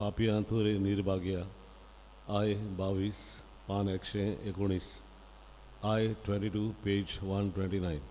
पापया निर्भाग्या I 22 पान 119 I 22 page 129.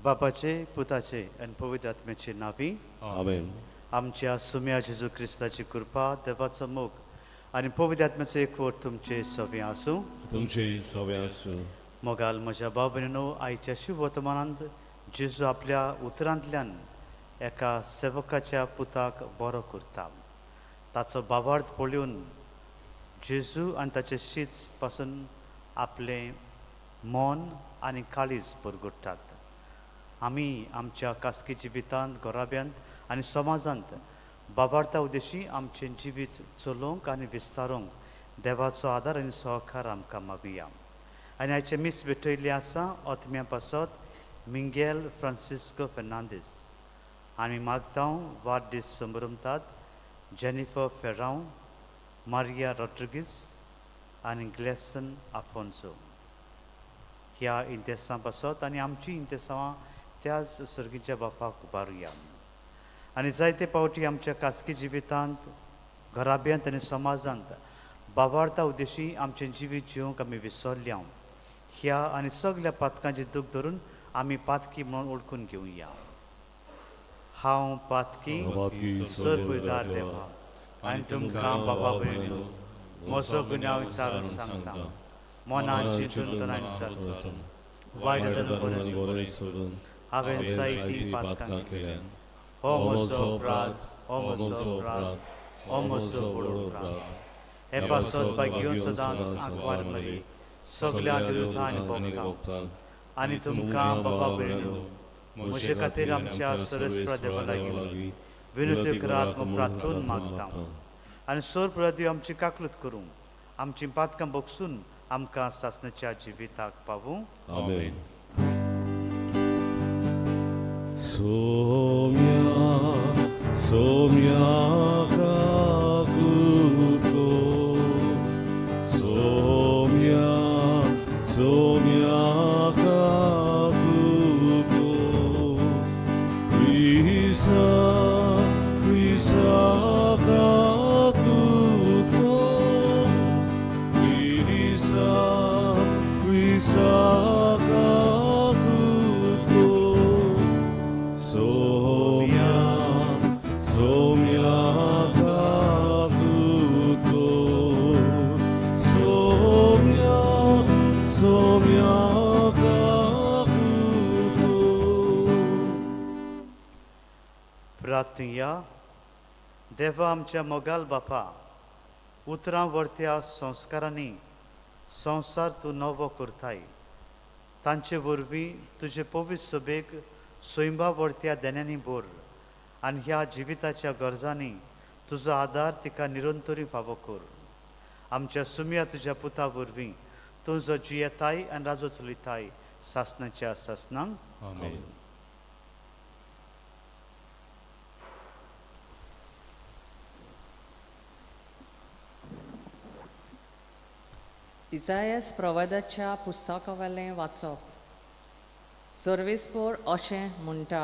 बापाचे पुताचे आनी पवित्र आत्म्याचे नांवी आमेन. आमच्या सुम्या जेजू क्रिस्ताची कृपा, देवाचो मोग आनी पवित्र आत्म्याचो एकवट तुमचे सवे आसूं. तुमचे सवे आसूं. मोगाल म्हज्या भाव भयणीनो, आयच्या शुभवर्तमानांत जेजू आपल्या उतरांतल्यान एका सेवकाच्या पुताक बरो करता. ताचो भावार्थ पळोवन जेजू आनी ताचे शीच पासून आपलें मन आनी काळीज परगट्टात. आमी आमच्या खासगी जिवितांत, घराब्यांत आनी समाजांत बाबार्था उद्देशी आमचें जिवीत चलोवंक आनी विस्तारूंक देवाचो आदार आनी सहकार आमकां मागुया. आनी आयचें मीस भेटयल्लें आसा ओतम्या पासत मिंगेल फ्रांसिस्को फेर्नांदीस. आमी मागता वाडदीस संभ्रमतात जेनिफर फेरांव, मारिया रॉड्रिगीस आनी ग्लेसन आफोन्सो ह्या इंतेसां पासत आनी आमची इंतेसांवां त्याच सर्गीच्या बापाक उबारुया. आनी जायते पावटी आमच्या खासगी जिवितांत, घराब्यांत आनी समाजांत बाबार्था उद्देशी आमचें जिवीत जिवंक आमी विसरल्या. ह्या आनी सगल्या पातकांचें दूख धरून आमी पातकी म्हणून वळखून घेवया. हांव पातकी सर्व देवा आनी तुमकां बाबा भयणीनो म्हजो गुन्यांव विचारून सांगता. मनान चिंतून आनी चालून वायट बरें सोडून हांवें जायतीं पातकां केल्यात. हो म्हजो अपराध, हो म्हजो अपराध, हो म्हजो व्हडलो अपराध. हे पासत भाग्यो सदांच आंकवार मरी सगल्या देवता आनी भोगता आनी तुमकां बाबा भयणीनो म्हजे खातीर आमच्या सरस्प्रा देवा लागीं विनवती करात म्हूण प्रार्थून मागता. आनी सोर प्रदेव आमची काकलूत करूं, आमची पातकां बगसून आमकां सासणाच्या जिविताक पावूं. आमेन. सोम्या सोम्या काकुतो, सोम्या सोम्या काकुतो, क्रिसा क्रिसा काकुतो, क्रिसा क्रिसा काकुतो, सोम्या सोम्या काकुतो, सोम्या सोम्या काकुतो. प्रार्थुया. देवा आमच्या मोगाल बापा, उतरां वरत्या संस्कारांनी संवसार तूं नवो करताय. तांचे वरवीं तुजे पवित्र सभेक स्वयंबा वरत्या देण्यांनी भर आनी ह्या जिविताच्या गरजांनी तुजो आदार तिका निरंतरी फावो कर. आमच्या सुम्या तुज्या पुता वरवीं तूं जो जियेताय आनी राजो चलयताय सासणाच्या सासणांक. आमेन. इजायस प्रवादाच्या पुस्तकावेलें वाचप. सर्वेस्पोर अशें म्हणटा,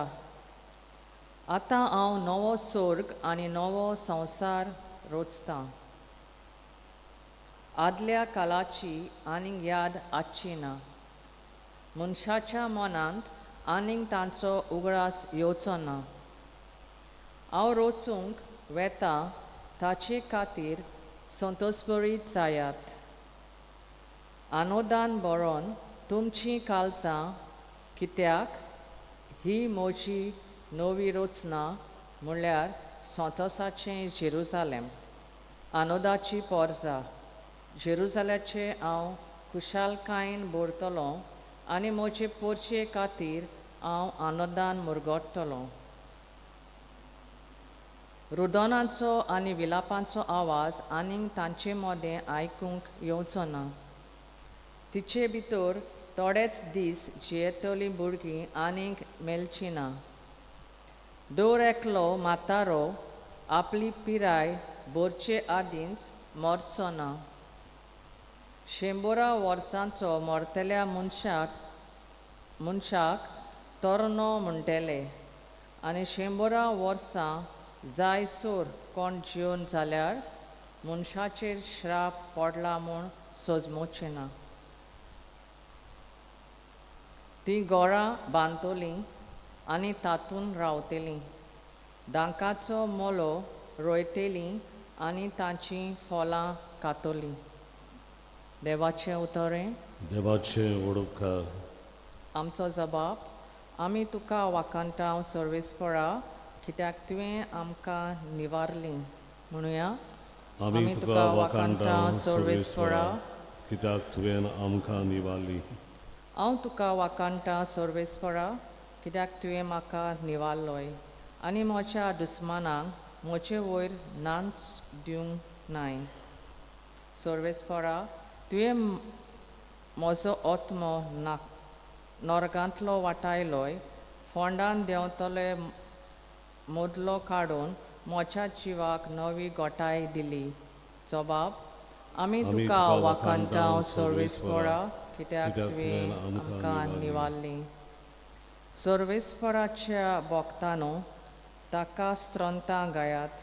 आतां हांव नवो सोर्ग आनी नवो संवसार रोचतां. आदल्या काळाची आनीक याद आसची ना. मनशाच्या मनांत आनीक तांचो उगडास येवचो ना. हांव रोचूंक वेता ताचे खातीर संतोशभरीत जायात. आनोदान बरोवन तुमचीं कालसां, कित्याक ही म्हजी नवी रचना म्हणल्यार संतोसाचें जेरुजालेम, आनोदाची पोरजा. जेरुजाल्याचें हांव खुशालकायेन भरतलो आनी म्हजे पोरचे खातीर हांव आनंदान मुरगट्टलो. रुदनाचो आनी विलापांचो आवाज आनीक तांचे मदें आयकूंक येवचो ना. तिचे भितर थोडेच दीस जियेतलीं भुरगीं आनीक मेळचीं ना. दर एकलो म्हातारो आपली पिराय भरचे आदींच मरचो ना. 100 वर्सांचो मरतल्या मनशाक तरणो म्हणटले आनी 100 वर्सां जायसर कोण जिवन जाल्यार मनशाचेर श्राप पडला म्हूण सजमोचें ना. तीं घरां बांदतलीं आनी तातूंत रावतलीं, दांकाचो मोलो रोयतलीं आनी तांचीं फळां खातलीं. देवाचें उतरें. देवाचें उपकार. आमचो जबाब, आमी तुका वाखाणटा सर्वेस्परा, कित्याक तुवें आमकां निवारलीं. म्हणुया, आमी तुका वाखाणटा सर्वेस्परा, कित्याक तुवें आमकां निवारली. हांव तुका वाखाणटा सर्वेस्परा, कित्याक तुवें म्हाका निवारलोय आनी म्हज्या दुस्मानांक म्हजे वयर नाच दिवंक नाय. सर्वेस्परा, तुवें म्हजो आत्मो नरकांतलो वाटायलोय, फोंडान देंवतले मोदलो काडून म्हज्या जिवाक नवी गोठाय दिली. जबाब, आमी तुका वाखाणटा सर्वेस्परा, कित्याक तुवें आमकां निवारली. सर्वेस्पराच्या भक्तानो, ताका स्त्रोतां गायात,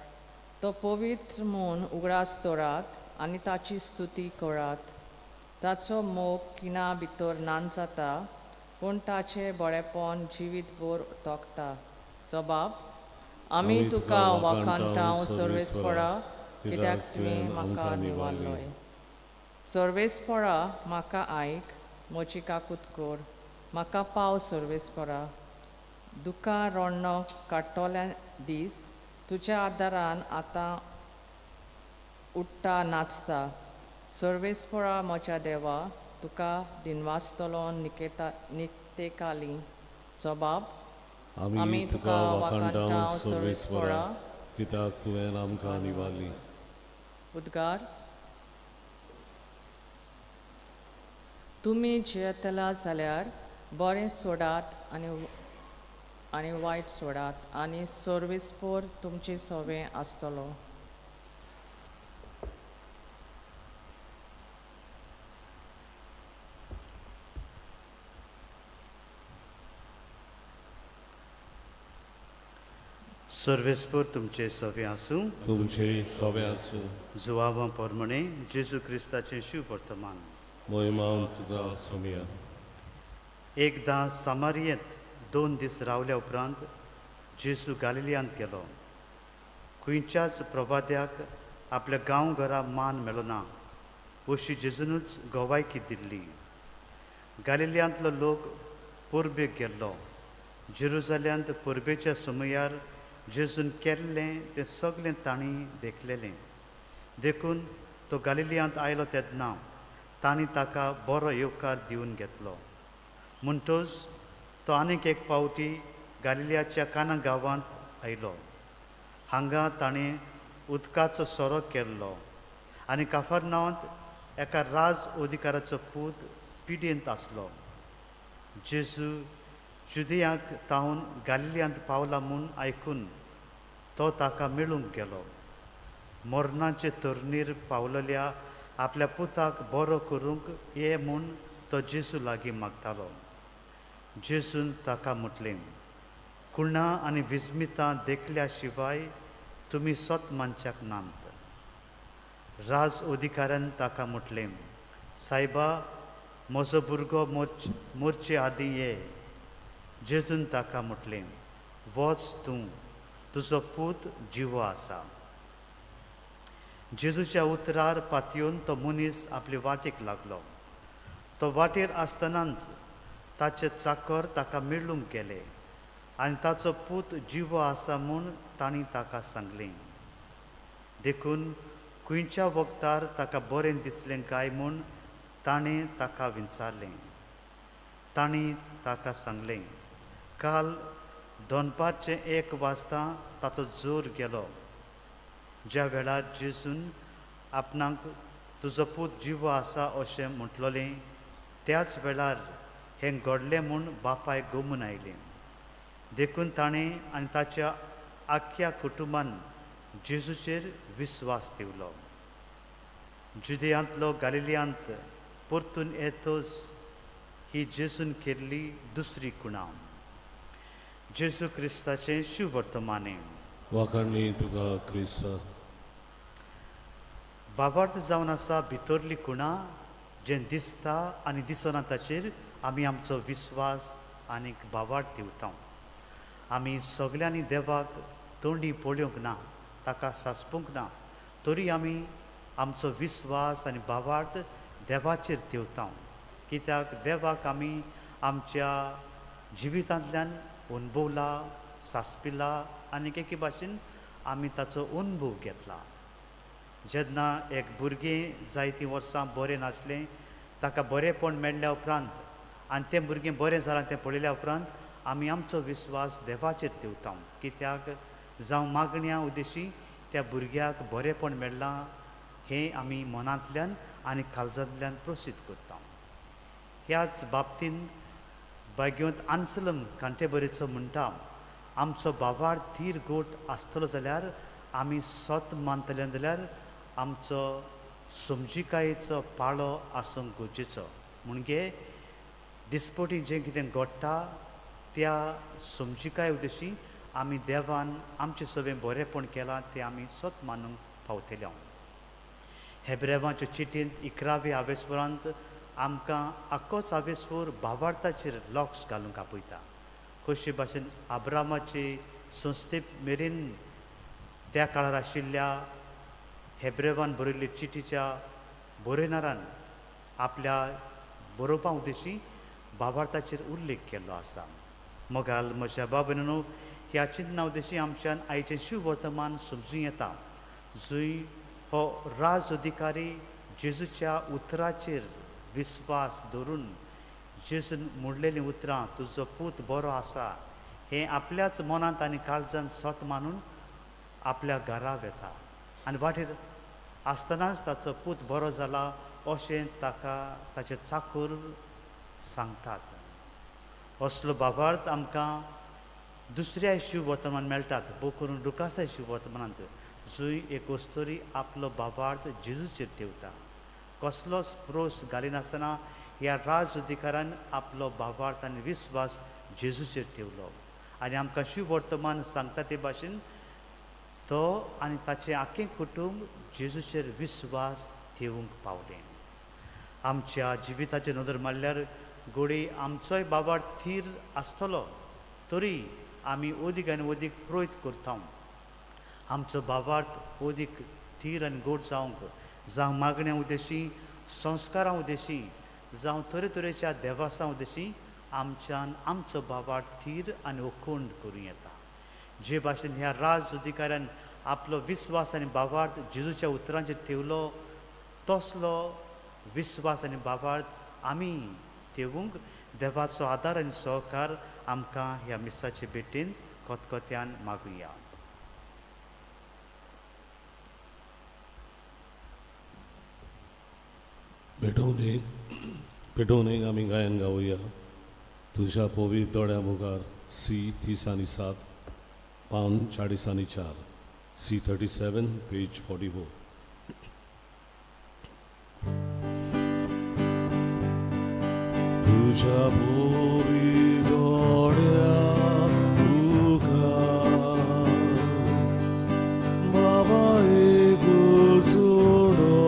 तो पवित्र म्हूण उगडास दवरात आनी ताची स्तुती करात. ताचो मोग किना भितर नान जाता, पूण ताचें बरेपण जिवीत भर तोखता. जबाब, आमी तुका वाखाणटा सर्वेस्परा, कित्याक तुवें म्हाका निवारलोय. सर्वेस्परा, म्हाका आयक, म्हजी काकूत कर, म्हाका पाव सर्वेस्परा. दुकां रडणो काडटल्या दीस तुज्या आदारान आतां उठ्ठा नाचता. सर्वेस्परा म्हज्या देवा, तुका दिनवासतलो निकेता निकतेकाली. जबाब, आमी तुका वाखाणटा सर्वेस्परा, कित्याक तुवें आमकां निवारली. उद्गार, तुमी जियेतला जाल्यार बरें सोडात आनी वायट सोडात आनी सर्वेस्पोर तुमचे सोवें आसतलो. सर्वेस्पोर तुमचे सवे आसूं. तुमचे सवे आसूं. जुवावा प्रमाणे जेजू क्रिस्ताचें शिव वर्तमान. मोहिमा तुका सोमिया. एकदां सामारियेंत 2 दीस रावल्या उपरांत जेजू गालिलियांत गेलो. खंयच्याच प्रवाद्याक आपल्या गांव घरा मान मेळना ना अशी जेजूनच गवायकी दिल्ली. गालिलियांतलो लोक परबेक गेल्लो. जेरुजाल्यांत परबेच्या समयार जेजून केल्लें तें सगळें तांणी देखलेलें. देखून तो गालिलियांत आयलो तेन्ना तांणी ताका बरो येवकार दिवन घेतलो. म्हणटच तो आनीक एक पावटी गालिलियाच्या काना गांवांत आयलो. हांगा ताणें उदकाचो सोरो केल्लो आनी काफरनांवांत एका राज अधिकाराचो पूत पिडयेंत आसलो. जेजू जुदियाक तावन गालिलियांत पावला म्हूण आयकून तो ताका मेळूंक गेलो. मरणाचे तरणीर पावलेल्या आपल्या पुताक बरो करूंक ये म्हूण तो जेजू लागीं मागतालो. जेजून ताका म्हटलें, कुणां आनी विस्मितां देखल्या शिवाय तुमी सत मानच्याक नात. राज अधिकाऱ्यान ताका म्हटलें, सायबा, म्हजो भुरगो मोरचे आदीं ये. जेजून ताका म्हटलें, वच तूं, तुजो पूत जिवो आसा. जेजूच्या उतरार पातयेवन तो मनीस आपले वाटेक लागलो. तो वाटेर आसतनाच ताचे चाकर ताका मेळूंक गेले आनी ताचो पूत जिवो आसा म्हूण तांणी ताका सांगलें. देखून खंयच्या वखदार ताका बरें दिसलें काय म्हूण ताणें ताका विचारलें. तांणी ताका सांगलें, काल दनपारचें 1 वाजता ताचो जोर गेलो. ज्या वेळार जेजून आपणाक तुजो पूत जिवो आसा अशें म्हटलोलें त्याच वेळार हें घडलें म्हूण बापायक गोमून आयलें. देखून ताणें आनी ताच्या आख्ख्या कुटुंबान जेजूचेर विस्वास दिवलो. जुदयांतलो गालिलियांत परतून येतच ही जेजून केल्ली दुसरी कुणा. जेजू क्रिस्ताचें शिववर्तमानें. वाखाणणी तुका क्रिस्ता. बाबार्थ जावन आसा भितरली कुणा जें दिसता आनी दिसना ताचेर आमी आमचो विस्वास आनीक बाबार्थ दिवता. आमी सगल्यांनी देवाक तोंडी पळोवंक ना, ताका सासपूंक ना, तरी आमी आमचो विस्वास आनी बाबार्थ देवाचेर दिवता. कित्याक देवाक आमी आमच्या जिवितांतल्यान अणभवला, सासपिला आनी एके भाशेन आमी ताचो अणभव घेतला. जेन्ना एक भुरगें जायतीं वर्सां बरें नासलें, ताका बरेंपण मेळ्ळ्या उपरांत आनी तें भुरगें बरें जालां तें पळयल्या उपरांत आमी आमचो विस्वास देवाचेर दिवता. कित्याक जावं मागण्या उद्देशी त्या भुरग्याक बरेंपण मेळ्ळां हें आमी मनांतल्यान आनी काळजांतल्यान प्रोसीद करता. ह्याच बाबतींत बाग्योंत आन्सलम कांटेबरीचो म्हणटा, आमचो बाबार थीर गोट आसतलो जाल्यार आमी सत मानतले जाल्यार आमचो समजिकायेचो पाळो आसूंक गरजेचो. म्हणजे दिसपटी जें कितें घडटा त्या समजिकाये उद्देशी आमी देवान आमचें सगळें बरेंपण केलां तें आमी सत मानूंक पावतले. हेब्रेवाच्या चिटींत 11व्या आवेस्वरांत आमकां आक्कोच आवेस्वर भावार्थाचेर लक्ष घालूंक आपयता. कशे भाशेन आब्रामाचे संस्थे मेरेन त्या काळार आशिल्ल्या हेब्रेवान बरयल्ले चिटीच्या बरयणारान आपल्या बरोवपा उद्देशी भावार्थाचेर उल्लेख केल्लो आसा. मोगाल म्हज्या बाबा ह्या चिंतना उद्देशी आमच्यान आयचें शिववर्तमान समजूं येता, जंय हो राज अधिकारी जेजूच्या उतराचेर विस्वास धरून जेजून म्हणलेलीं उतरां तुजो पूत बरो आसा हें आपल्याच मनांत आनी काळजान सत मानून आपल्या घरा वेता आनी वाटेर आसतनाच ताचो पूत बरो जाला अशें ताका ताचे चाकूर सांगतात. असलो भावार्थ आमकां दुसऱ्या शिववर्तमान मेळटात, भोव करून लुकासा शिववर्तमानांत, जंय एक अस्तुरी आपलो भावार्थ जेजूचेर ठेवता. कसलोच प्रोस घालिनासतना ह्या राज अधिकारान आपलो भावार्थ आनी विस्वास जेजूचेर ठेवलो आनी आमकां शिववर्तमान सांगता ते भाशेन तो आनी ताचें आख्खें कुटूंब जेजूचेर विस्वास ठेवूंक पावलें. आमच्या जिविताचेर नदर मारल्यार घडये आमचोय भावार्थ थीर आसतलो, तरी आमी अदीक आनी अदीक प्रयत्न करता आमचो भावार्थ अदीक थीर आनी गोड जावंक, जावं मागण्या उद्देशी, संस्कारां उद्देशी, जावं तरेतरेच्या देवासां उद्देशी आमच्यान आमचो भावार्थ थीर आनी अखंड करूं येता. जे भाशेन ह्या राज अधिकाऱ्यान आपलो विस्वास आनी भावार्थ जेजूच्या उतरांचेर ठेवलो, तसलो विस्वास आनी भावार्थ आमी ठेवूंक देवाचो आदार आनी सहकार आमकां ह्या मिसाचे भेटीन खतखत्यान मागुया. भेटोवणेक आमी गायन गावया. तुज्या पवित्र दोळ्या मुखार सी 30 आनी 7, पावन 40 आनी 4, सी 37 पेज 44. तुज्या पवित्र दोळ्या मुखार बाबा एक चुडो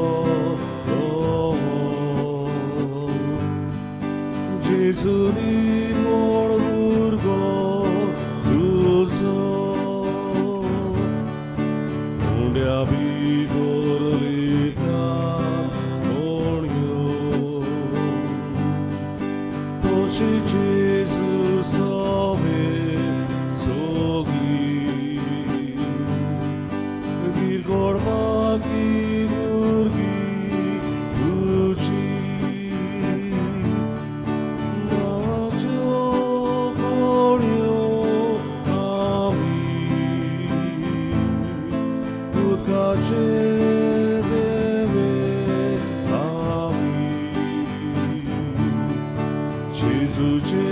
जेजूनी मोड भुरगो तुजो उंड्या बिगर लिपतात कोणयो तशी जेजू सोवे सोगी गिरगोडपाकी भुरगीं तुजी नांवाच्यो गोडयो आमी उदकाचे देवे आमी जेजूचे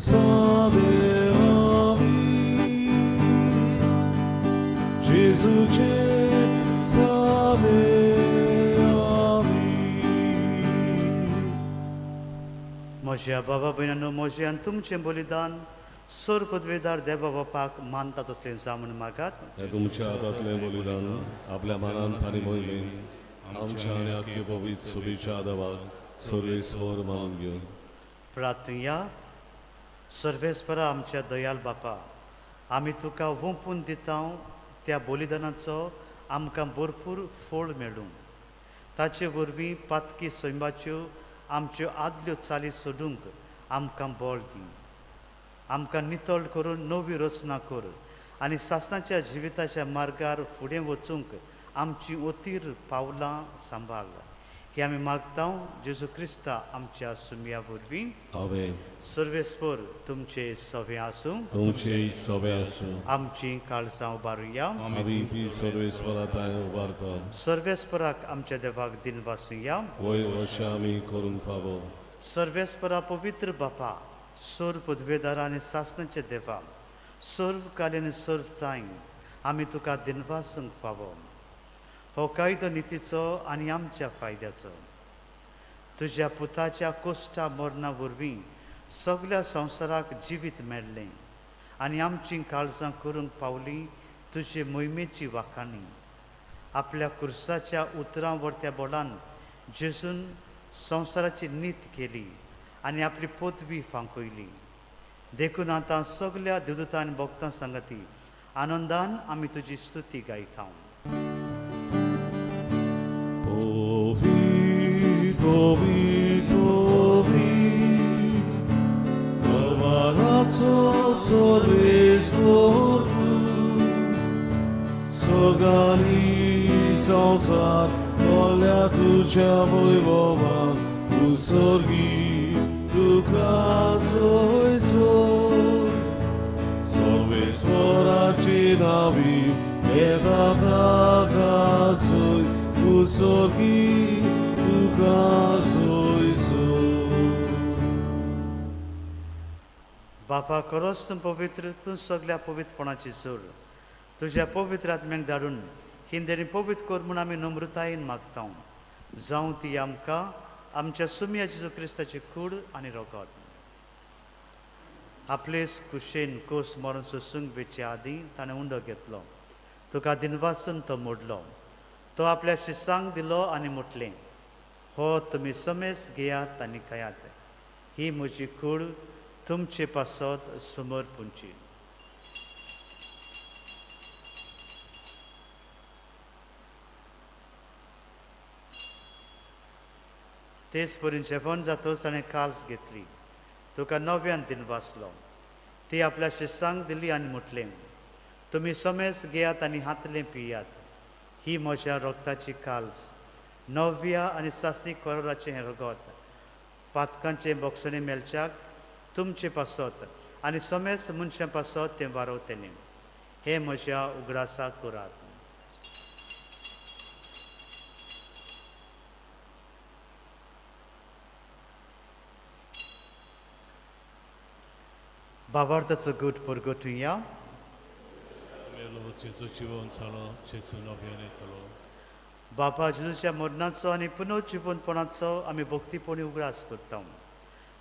सादे आमी जेजूचे सादे आमी. म्हज्या बाबा भयणांनो, म्हजें आनी तुमचें बलिदान सोर पदवेदार देवा बापाक मानता तसलें जावं म्हूण मागात. हे तुमच्या हातांतलें बलिदान आपल्या मनांत आनी मोहिमेन आमच्या आनी आख्खे पवित्र सुबेच्या देवाक सर्वेस्वर मानून घेवन. प्रार्थया. सर्वेस्परा आमच्या दयाल बापा, आमी तुका वोंपून दिता त्या बलिदानाचो आमकां भरपूर फळ मेळूं. ताचे वरवीं पातकी सैमाच्यो आमच्यो आदल्यो चाली सोडूंक आमकां बळ दी. आमकां नितळ करून नवी रचना कर आनी सासणाच्या जिविताच्या मार्गार फुडें वचूंक आमची ओतीर पावलां सांबाळ. हे आमी मागता जेजू क्रिस्ता आमच्या सुमया वरवीं. आमेन. सर्वेस्पर तुमचे सवे आसूं. तुमचे सवे आसूं. आमची काळजां उबारुया. आमी ती सर्वेस्वरा थंय उबारता. सर्वेस्पराक आमच्या देवाक दिन वासुया. वय अशें आमी करूंक फावो. सर्वेस्परा पवित्र बापा, सर्व पदवेदारा आनी सासणाचे देवा, सर्व काल आनी सर्व तांय आमी तुका दिनवासूंक फावो. हो कायदो नितीचो आनी आमच्या फायद्याचो. तुज्या पुताच्या कोश्टा मरणा वरवीं सगल्या संवसाराक जिवीत मेळ्ळें आनी आमचीं काळजां करूंक पावलीं तुजे मोहिमेची वाखाणी. आपल्या कुर्साच्या उतरां वरत्या बोलान जेजून संवसाराची नीत केली आनी आपली पदवी फांकयली. देखून आतां सगल्या देवदूतां आनी भक्तां सांगती आनंदान आमी तुजी स्तुती गायता. पवित्र पवित्र पवित्र दरबाराचो सर्वेस्पर तूं, स्वर्गानी संवसार भरल्या तुज्या वैभवान. तूं स्वर्गी तुका जय जय. सर्वेस्वराची नावी येता ताका जय. तूं स्वर्गी तुका जय जय. बापा खरोच तूं पवित्र, तूं सगल्या पवित्रपणाची जोड. तुज्या पवित्र आत्म्याक धाडून हिंदेनी पवित्र कर म्हूण आमी नम्रतायेन मागता. जावं ती आमकां आमच्या सुमया जेजू क्रिस्ताची कूड आनी रोगत. आपलेच कुशेन कोस मरण सोसूंक वेचे आदीं ताणें उंडो घेतलो, तुका दिनवासून तो मोडलो, तो आपल्या शिसांक दिलो आनी म्हटलें, हो तुमी समेस घेयात आनी खायात, ही म्हजी कूड तुमचे पासत समर्पुंची. तेच परी जेवण जातच ताणें काल्स घेतली, तुका नव्यान दिनवासलो, ती आपल्या शिसांक दिली आनी म्हटलें, तुमी समेस घेयात आनी हातलें पियात, ही म्हज्या रगताची काल्स, नव्या आनी सासणी करोराचें हें रगत पातकांचें बोगसणें मेळच्याक तुमचे पासत आनी समेस मनशां पासत तें वारवतलें. हें म्हज्या उगडासाक करात. भावार्थाचो गूट परगटुया. Gesù ci vonzano, Gesù non viene tolo. बापा जेजूच्या मरणाचो आनी पुनर्जिवनपणाचो आमी भक्तीपणी उगडास करता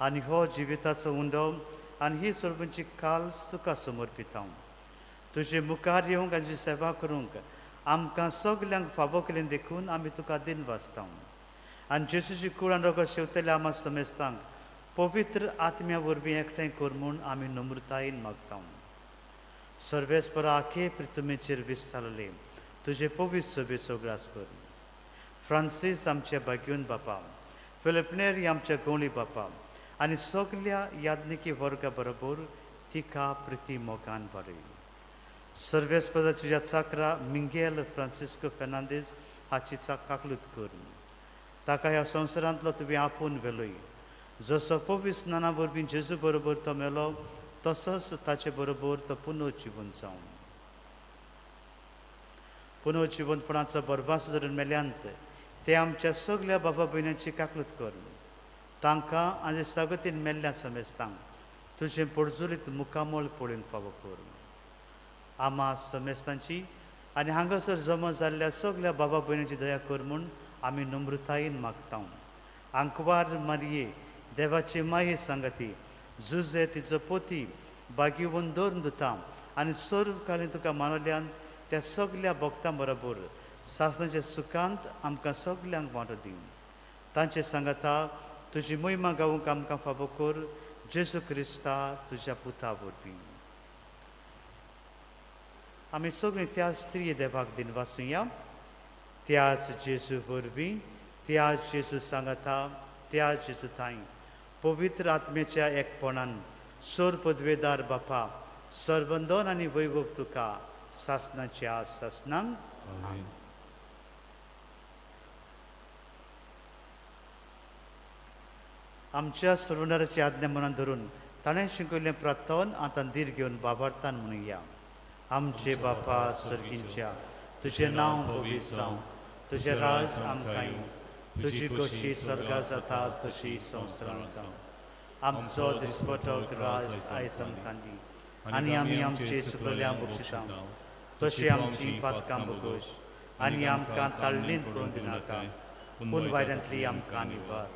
आनी हो जिविताचो उंडो आनी ही सर्वांची काल तुका समर्पिता. तुजे मुखार येवंक आनी तुजी सेवा करूंक आमकां सगल्यांक फावो केलें देखून आमी तुका दिन वाचता. आनी जेजूची कुळान रोगो शेवतल्या आमा समेस्तांक पवित्र आत्म्या वरवीं एकठांय कर म्हूण आमी नम्रतायेन मागता. सर्वेस्परा आखे प्रितुमेचेर विस्तारले तुजे पवित्र सभेचो ग्रास कर. फ्रांसीस आमच्या भाग्यून बापा, फिलिपनेरी आमच्या गोंडी बापा आनी सगल्या याज्ञिकी वर्गा बरोबर तिका प्रिती मोगान बरय. सर्वेस्परा तुज्या चाकरा मिंगेल फ्रांसिस्को फेर्नांदीस हाची काकलूत कर. ताका ह्या संवसारांतलो तुवें आपोवन व्हेलोय. जसो पवित्र स्नाना वरवीं जेजू बरोबर तो मेलो तसोच ताचे बरोबर तो पुनर्जिवन जावं. पुनर्जिवनपणाचो बरवास धरून मेल्यांत ते आमच्या सगल्या बाबा भयणांची काकलूत कर. तांकां आनी सागतीन मेल्ल्या समेस्तांक तुजें पोडजुलीत मुखामळ पळोवन फावो कर. आमा समेस्तांची आनी हांगासर जमा जाल्ल्या सगल्या बाबा भयणांची दया कर म्हूण आमी नम्रतायेन मागता. आंकवार मारये देवाची माये सांगाती जुजे तिचो पोती बागीवन दवरून दिता आनी सर्व कालीन तुका मानवल्यान त्या सगल्या भक्तां बरोबर सासणाच्या सुखांत आमकां सगल्यांक वांटो दी. तांचे सांगाता तुजी मोहिमा गावूंक आमकां फावो कर जेजू क्रिस्ता तुज्या पुता वरवीं. आमी सगळीं त्या स्त्रीय देवाक दिन वाचुया. त्याच जेजू वरवीं, त्याच जेजू सांगाता, त्याच जेजू थांय पवित्र आत्म्याच्या एकपणान सोर पदवेदार बापा सर्वंदन आनी वैभव तुका सासनाच्या सासनांक. आमेन. आमच्या सर्वनाराची आज्ञा मनान धरून ताणें शिकयल्लें प्रार्थन आतां धीर घेवन बाबार्थान म्हणुया. आमचे बापा सर्गींच्या, तुजें नांव पवित्र जावं, तुजें राज आमकां येवं, तुजी खोशी स्वर्गा जाता तशी संवसारांत जावं. आमचो दिसपटो ग्रास आयज आमकां दी आनी आमी आमचे चुकलेल्या बक्षिता तशी आमची पातकां बगोश आनी आमकां ताळणींत पडून दिनाका पूण वायटांतली आमकां निवार.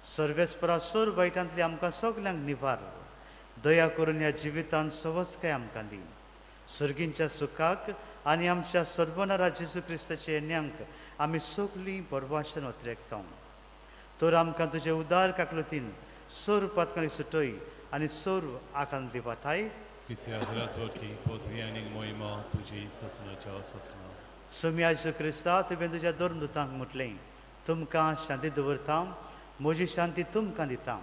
सर्वेस्परा सोर वायटांतली आमकां सगल्यांक निवार. दया करून ह्या जिवितांत सवसकाय आमकां दी. सर्गींच्या सुखाक आनी आमच्या सर्वनारा जेजू क्रिस्ताच्या येण्यांक आमी सगलीं बरवाशन अत्रेकता. तर आमकां तुजे उदार काकलतीन सोर पातकांनी सुटय आनी सोर आकांतली वाटाय. कित्याक राजवटी पदवी आनी मोहिमा तुजी ससनाच्या ससना. सोम्या जेजू क्रिस्ता, तुवें तुज्या दोन दुतांक म्हटलें, तुमकां शांती दवरता, म्हजी शांती तुमकां दिता.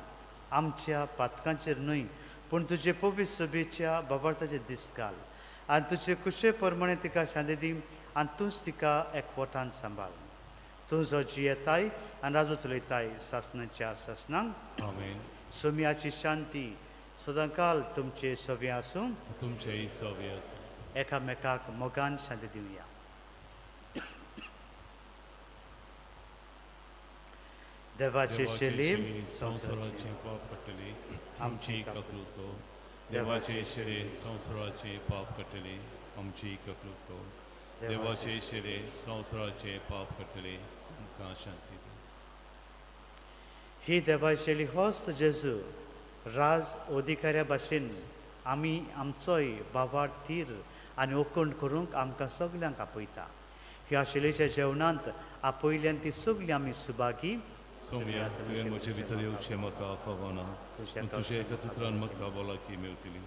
आमच्या पातकांचेर न्हय पूण तुजे पवित्र सभेच्या बाबार्थाचे दीस घाल आनी तुजे कुशे प्रमाणे तिका शांती दी आनी तूंच तिका एकवटान सांबाळ. तूं जो जियेताय आनी राजू चलयताय सासनाच्या सासनांक. आमेन. सोम्याची शांती सदांकाल तुमचे सवे आसूं, तुमचेय सवे आसूं. एकामेकाक मोगान शांती दिवया. देवाचे शेली संवसाराचे पाप काडटली आमची ककलूत कर. देवाचे शेले संवसाराचे पाप काडटली आमची ककलूत कर. देवाचे शेले संवसाराचे पाप काडटली आमकां शांती दी. ही देवाशेली होस्त जेजू राज अधिकाऱ्या भाशेन आमी आमचोय बाबार थीर आनी ओकण करूंक आमकां सगल्यांक आपयता. ह्या शिलेच्या जेवणांत आपयल्यान ती सगळीं आमी सुभागी. सोम्या, तुवें म्हजे भितर येवचें म्हाका फावना, पूण तुज्या एका चित्रान म्हाका भलायकी मेवतली.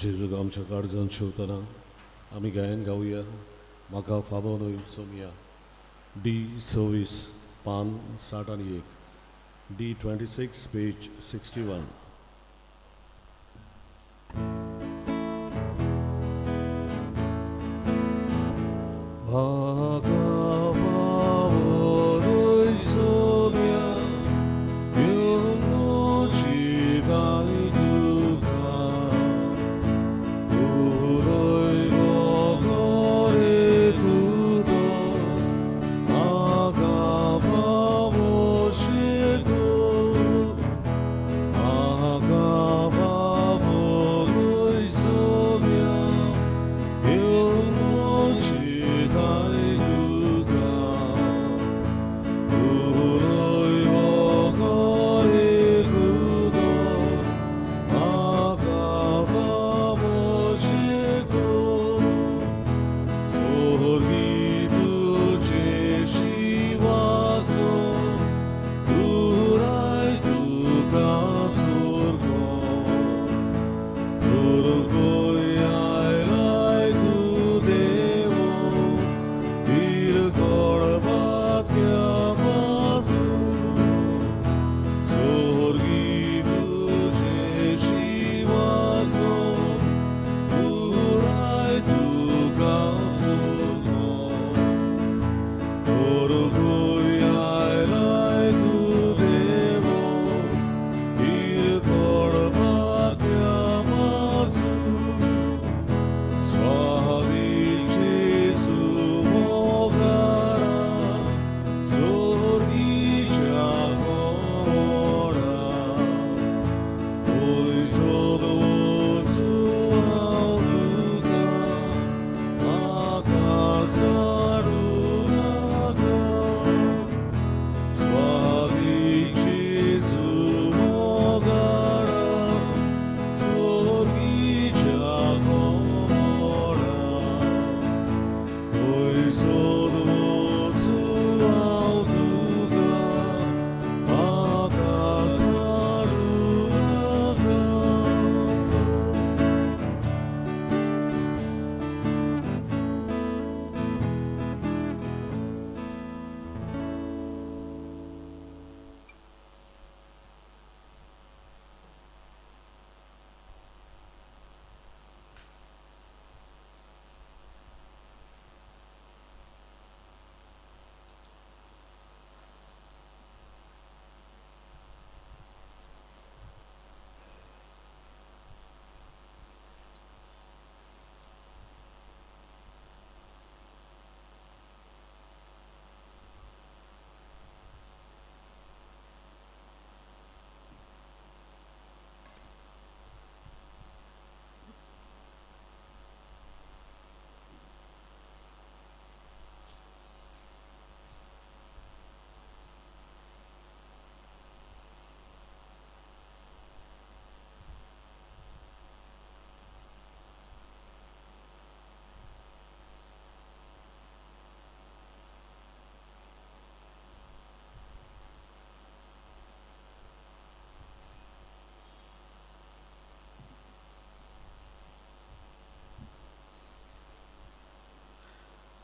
जेजूक आमच्या काळजान शिवतना आमी गायन गावया. म्हाका फावो न्हय सोमया. डी 26 पान 61, डी 26 पेज 61. म्हाका फावो न्हय सोमया, येवन म्हजी दायजी.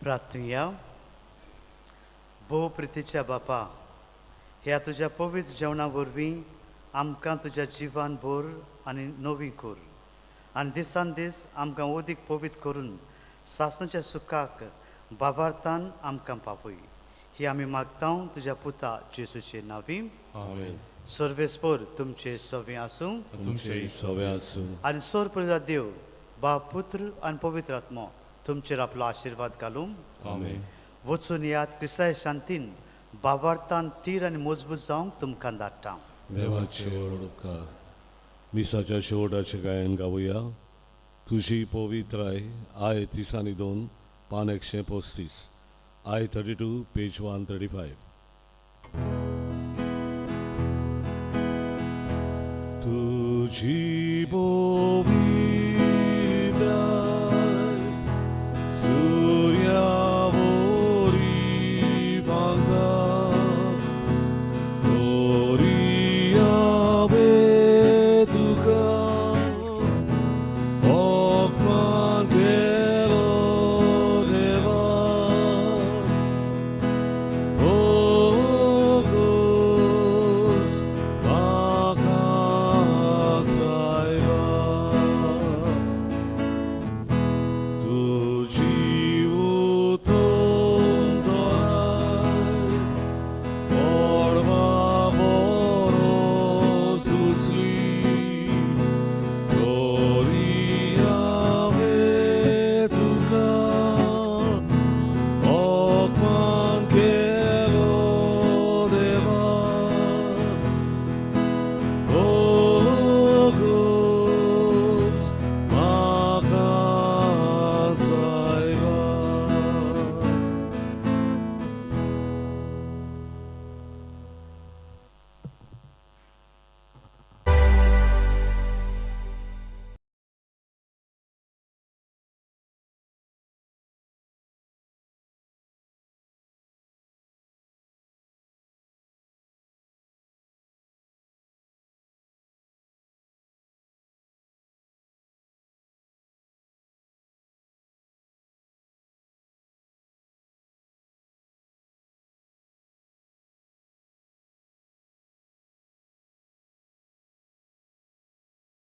प्रार्थुया. भोव प्रितीच्या बापा, ह्या तुज्या पवित्र जेवणा वरवीं आमकां तुज्या जिवान भर आनी नवी कर आनी दिसान दीस आमकां अदीक पवित्र करून सासणाच्या सुखाक बाबार्थान आमकां पावय. ही आमी मागता तुज्या पुता जेजूचे नांवी. आमेन. सर्वेस्पर तुमचे सवे आसूं. तुमचे सवे आसूं. आनी सोर पुरयता देव बाप, पुत्र आनी पवित्र आत्मो तुमचेर आपलो आशिर्वाद घालूं. आमेन. वचून यात क्रिस्ताय शांतीन बाबार्थान तीर आनी मजबूत जावंक तुमकां धाडटा. देवाचे व्हड उपकार. मिसाच्या शेवटाचें गायन गावया. तुजी पवित्राय, I 32, पान 135, I 32, page 135. तुजी पवित्राय.